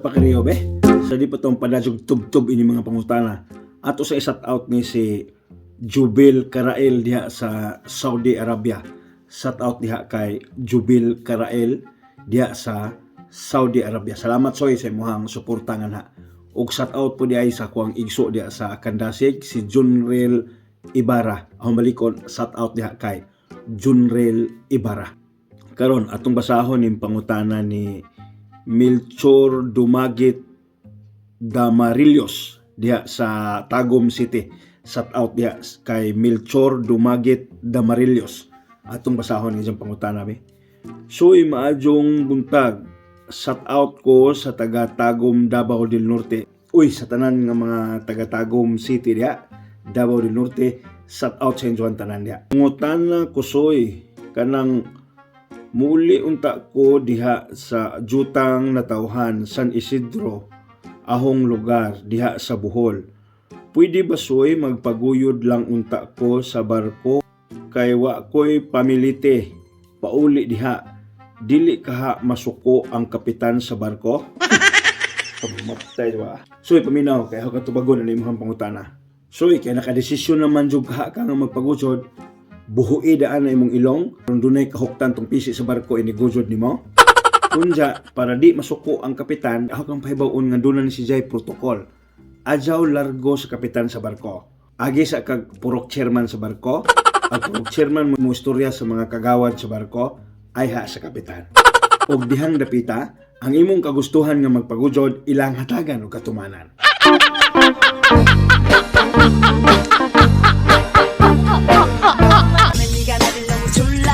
Pakiriyo be. Sa di pa tong padajog tubtob ini mga pangutana. Ato sa i-shout out ni si Jubil Karael diha sa Saudi Arabia. Shout out diha kay Jubil Karael diha sa Saudi Arabia. Salamat soy sa imuhang suporta nga na. Ug shout out po diay sa kuang igso diha sa Kandasig, si Junrel Ibarra. Ahong balikon, shout out diha kay Junrel Ibarra. Karon atong basahon ning pangutana ni Melchor Dumagit Damarillos diha sa Tagum City. Shout out diha kay Melchor Dumagit Damarillos. Atong basahon ni iyang pangutana be. Soy, maayong buntag. Shout out ko sa taga Tagum, Davao del Norte. Uy, sa tanan nga mga taga Tagum City diha, Davao del Norte, shout out sa inyo ang tanan diha. Pangutana ko soy, kanang muuli unta ko diha sa jutang natawhan, San Isidro, ahong lugar diha sa Bohol. Pwede ba soy magpaguyod lang unta ko sa barko kay wa ko'y pamilite pauli diha? Dili kaha masuko ang kapitan sa barko? Pamatay ba? Soy, paminaw kay ako katubagon na imong pangutana. Soy, kay nakadesisyon naman jud kaha ka nga magpagusod, buhui daan na imong ilong kung dunay kahuktan tong pisi sa barko ini gusod nimo. Unja, para di masuko ang kapitan, ako kang pahibaw-on nga doon na si Jay protocol. Ajaw largo sa kapitan sa barko. Agi sa kag purok chairman sa barko. Ang purok chairman mo istorya sa mga kagawad sa barko, ay ha sa kapitan. Og dihang dapita, ang imong kagustuhan nga magpagujod ilang hatagan og katumanan. 네가 나를 너무 졸라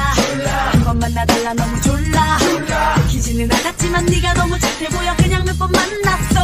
한번 만나달라. 너무 졸라 들키지는 않았지만 네가 너무 착해 보여. 그냥 몇 번 만났어.